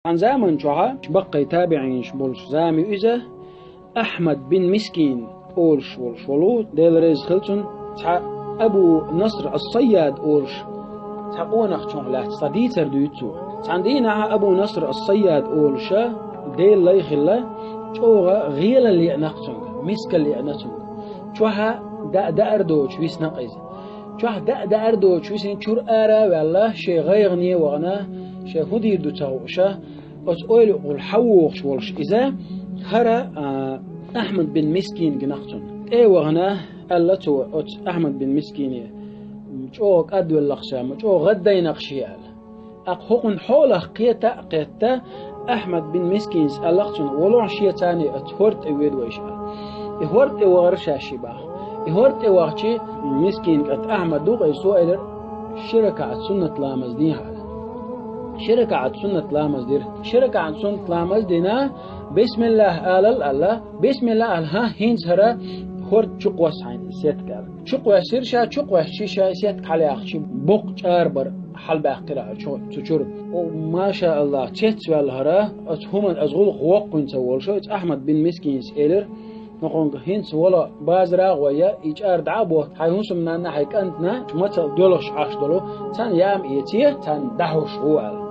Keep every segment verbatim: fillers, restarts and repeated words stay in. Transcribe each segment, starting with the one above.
Цхьан заман чохь баккхий табиӀинаш болуш зама ю иза, Ахьмад бин Мискин олуш волуш волу, Дела реза хила цунна, цхьа Абу Наср ас-Сайяд олуш цхьа къонахчух лаьцна цхьа дийцар дуьйцу цо. Цхьана дийнахь Абу Наср ас-Сайяд олуша Делан лай хилла, чӀогӀа гӀелалла еана цуьнга, мискалла еана цуьнга. Чохь даа даар доцуш висна иза. Чохь даа даар доцуш висина чуьра ара а ваьлла, шен гӀайгӀане а вахана, шен хӀун дийр ду ца хууша, оцу ойла юкъахула хьан вогӀуш волуш иза, хӀара, а, Ахьмад бин Мискин гина цунна. ТӀе а вахана, аьлла цо оцу Ахьмад бин Мискине: «ЧӀогӀа кӀадвелла-кх ша, ма чӀогӀа гӀаддайна-кх ша», аьлла. ТӀаккха хӀокхуьнан хьолах кхета а кхетта, Ахьмад бин Мискинас аьлла-кх цунна: «Валахь, шен царний оцу хӀорда тӀе воьду вайша», аьлла. И хӀорда тӀе вахара ша шиъ боху. И хӀорда тӀе вахча, Мискин кӀант Ахьмад ду-кх иза, цо элира: «Ши ракаӀат суннат ламаз дехьа», аьлла. Ши ракаӀат суннат ламаз дира. Ши ракаӀат суннат ламаз дина, бисмиллахӀ алал аьлла. БисмиллахӀ аьлла, хӀан, хӀинца хӀара хӀорд чукхосса хьайна сетка аьлла. Чукхоьссира ша, чукхоьссича ша сетка хьалаяьккхича, боккха чӀара бара хьалабаьккхира цу чуьра. О, машааллахӀ, цецваьлла хӀара, оцу хӀуманна оцу гӀуллакхах воккхавина ца волуш, оцу Ахьмад бин Мискинас элира: «Нохонга хӀинца вала базара а гӀой, и чӀара дӀа а бохка, хьайн хӀусамнанна, хьайн кӀантана, мацалла доьлхуш Ӏаш долу, царна яа ма эца, царна дӀахьош гӀо», аьлла.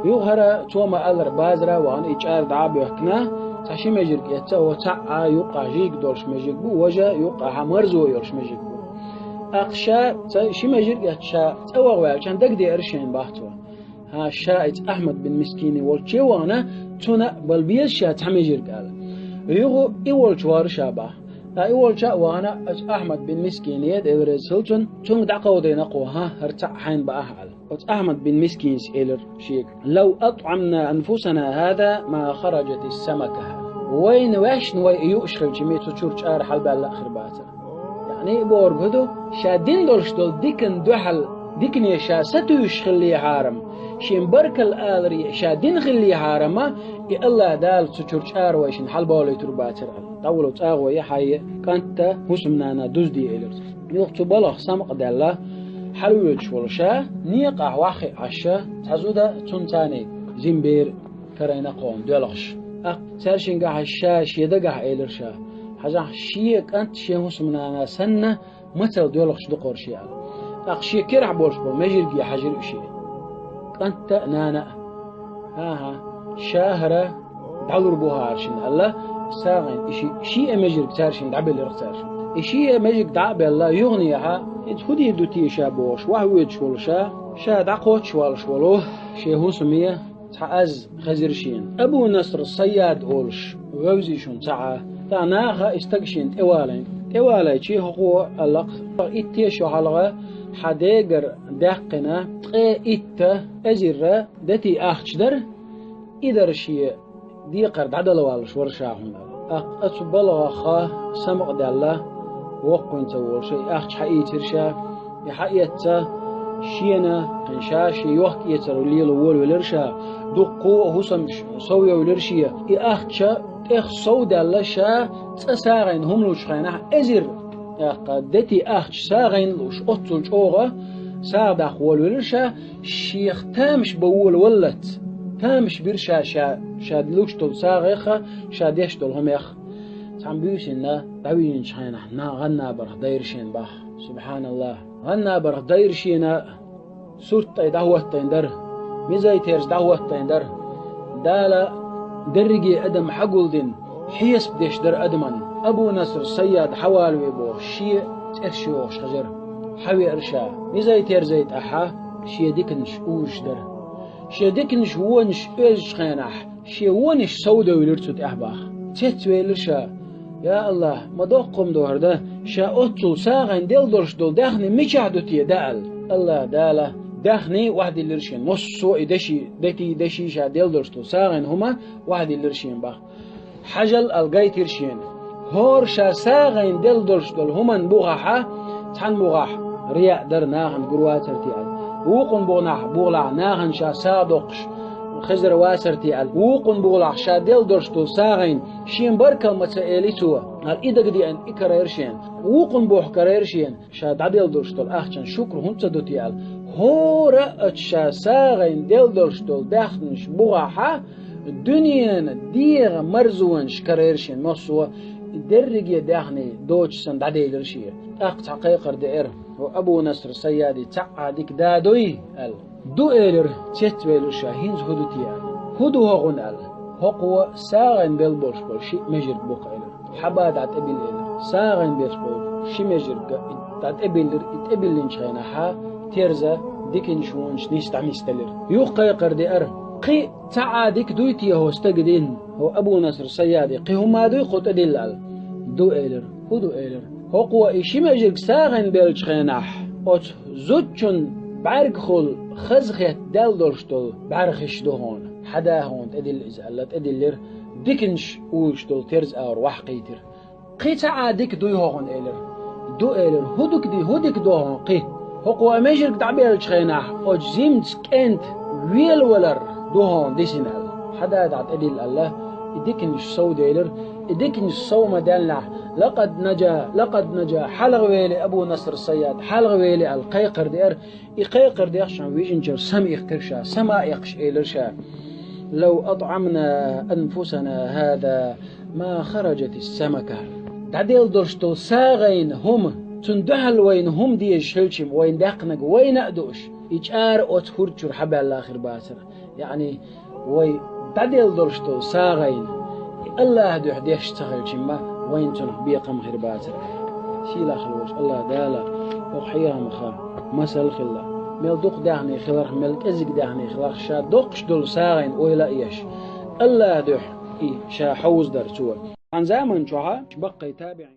Юха хӀара цо ма-аллара базара а вахана, и чӀара дӀа а боьхкина, цхьа ши межиг эцна, оха цхьаъ юккъахь жижиг долуш межиг бу, важа юккъахь марзо йолуш межиг бу. ТӀаккха ша цхьа ши межиг эцна ша цӀа ваха ваьлча, дагадеара шена боху цо. ХӀан, ша иза Ахьмад бин Мискине волчу а вахана, цунна а бала беза ша цхьа межиг аьлла. Юха и волчу вахара ша боху. Ткъа и волчу а вахана, оцу Ахьмад бин Мискине, Дела реза хила цунна, цуьнга дӀакховдийна кхо, хӀан, хӀара цхьаъ хьайна баахь аьлла. Оцу Ахьмад бин Мискинас элира шега: «Лав атӀӀамна анфусана хӀаза ма хараджатис самака». Вайна ваьшна вай и юуш хилча, ма цу чуьра чӀара хьалабаьлла а хир бацара. Яъни, и бохург хӀун ду, ша дина долуш долу диканна дуьхьал дикане ша сатуьйсуш хиллехьара-м, шен баркалла аларе ша дина хиллехьара-м, и АллахӀ Дала цу чуьра чӀара вайшинна хьалабовлуьйтур бацара аьлла. ДӀаволу цӀа гӀой, хьайн кӀант а, хӀусамнана дузде элира. Юха цу балхах самукъадаьлла, хьалавоьдуш волу ша, некъахь ваххе Ӏаш, цхьа зуда, цунна царний жима бер карийна кхунна доьлхуш. ТӀаккха цаьршингахь ша шен дагахь элира ша: «Хьажахь, шен кӀант шен хӀусамнана санна, мацалла доьлхуш ду-кх хӀара шен», аьлла. ТӀаккха шен керахь болуш болу межиге хьаьжира уьш. КӀант а, нана а. «ХӀан-хӀа, ша хӀара дӀалур бу хӀара шена», аьлла, сагӀина и ши, шиъ а межиг цаьршинна дӀабелира цаьршинна. И шиъ а межиг дӀа а белла, юханехьа, хӀинца хӀун дийр ду те ша бохуш, вахвоьдуш волу ша, ша дӀакхоччуш волуш волу шен хӀусаме цхьа аз хезира шена. Абу Наср Сайяд олуш вевзий шуна цхьа а. Тахана наха и стаг шена тӀевалийна. ТӀевалийча хӀокхо аьлла-кх: «Итте шо хьалха хьан дегара даьккхина ткъе итт эзар дети ахча дара, и дара шен декхар дӀадала валлуш вара ша хьуна». ТӀаккха оцу балхах самукъадаьлла, воккхавина ца волуш, и ахча хьаийцира ша. И хьаэцна шена, кхин ша шен йохка-эцар лела волавелира ша. Дуккха а хӀусамаш совйовлира шен. И ахча тӀех совдаьлла ша цкъа сагӀина хӀума лучу хенахь, эзар, тӀаккха дети ахча сагӀина лууш, оццул чӀогӀа сагӀа даккха волавелира ша. Шех тамаш бан волаваллалц, тамаш бира ша, ша, ша луш долу сагӀех а, ша деш долу хӀумех а. Цхьана буьйсанна дӀавижначу хенахь, на-, гӀан набарх дайра шена боху. СубхьаналлахӀ. ГӀан набарх дайра шена, сурт тӀе дӀахӀоттийна дара, миза терза дӀахӀоттийна дара. Дала дерриге адам хьагулдина, хьесап деш дара адаман. Абу Наср Сайяд хьавалаве бохуш, шен цӀераш йохуш хьажара. Хьавеара ша. Миза терза тӀехь шен диканаш узуш дара. Шен диканаш, вонаш оьзучу хенахь, шен вонаш совдевлира цу тӀехь боху. Цецвелира ша: «Я АллахӀ, ма доккха хӀума ду хӀара дан, ша оццул сагӀина делла долуш долу даьхни мичахь ду те дан?» аьлла. АллахӀ Дала даьхни охьадиллира шена. Массо а и деши, дети, деши ша делла долуш долу сагӀина хӀума охьадиллира шена боху. Хьажал аьлла гайтира шена. ХӀора ша сагӀина делла долуш долу хӀуманна бухахь, цхьана бухахь рияъ дара, нахана гур вацар те аьлла. Вукхун бухахь, бухахь нахана ша сагӀа доккхуш хезар вацар те аьлла. Вукхун бухахь ша делла долуш долу сагӀина шена баркалла ма ца эли цо, аьлла, и дагадеана и карийра шена. Вукхун бухахь карийра шена. Ша дӀаделла долуш долу ахчан шукр хӀунда ца до те аьлла. ХӀора а ша сагӀийна делла долуш долу даьхнаш бухахь а, дуьненан дегӀан марзонаш карийра шена массо а, дерриге а даьхний доцуш санна дӀаделира шен. ТӀаккха цхьа кхайкхар деара, хӀо Абу Наср Сайяди цхьа а дика да дуй аьлла. Ду, элира, цецвелира ша, хӀинца хӀун ду те аьлла. ХӀун ду хӀокхунна аьлла. ХӀокхо сагӀийна белла болуш болу шиъ межирг бу-кх, элира. Хьаба дӀа тӀебилла, элира. СагӀийна беш болу ши межирг дӀа тӀебиллира, и тӀебиллинчу хенахь а терза диканаш вонаш нийса дӀанисделира. Юха кхайкхар деара, кхин цхьа а дика дуй те хӀо стага дина, хӀо Абу Наср Сайяди, кхин хӀума а дуй кхо тӀедилла аьлла. Ду, элира. ХӀун ду, элира. ХӀокхо и ши межирг сагӀийна беллачу хенахь, оцу зудчун бӀаьргахула хазахетта даьлла долуш долу бӀаьрхиш ду хьуна. Хьада хьуна тӀедилла иза аьлла, тӀедиллира, диканаш уьйш долу терза агӀор вахкийтира. Кхин цхьа а дика дуй хӀокхунна, элира. Ду, элира, хӀун дика ди, хӀун дика ду хьуна кхин? ХӀокхо а межирг дӀабеллачу хенахь, оцу жимца кӀентан велавалар ду хьуна дисина аьлла. Хьада дӀа тӀедилла аьлла, и диканаш сов делира, и диканаш сов ма-даьллинехь, лакъад наджа, лакъад наджа, хьалхавели Абу Наср Сайяд, хьалхавели аьлла кхайкхар деара, и кхайкхар дехча вижинчара сама ихкира ша, сама а эккхаш элира ша: «Лав атӀамна анфусана хӀаза ма хараджатис самака». ДӀаделла долуш долу сагӀийна хӀума, цунна дуьхьал вайна хӀума дезаш хилча-м, вайна даьккхинарг вайна а дууш, и чӀара оцу хӀорда чуьра хьабаьлла хир бацара. Яъни, вай дӀаделла долуш долу сагӀийна, и АллахӀан дуьхьа деш ца хилча-м, вайна цунах бекхам хир бацара. Сийлахь волчу АллахӀ Дала оха хьехамах масал а хилла, мел дукха даьхний хиларх, мел кӀезиг даьхний хиларх, ша доккхуш долу сагӀийна ойла а еш, АллахӀан дуьхьа и ша хьовзадар цо. Цхьана заман чохь баккхий табиӀин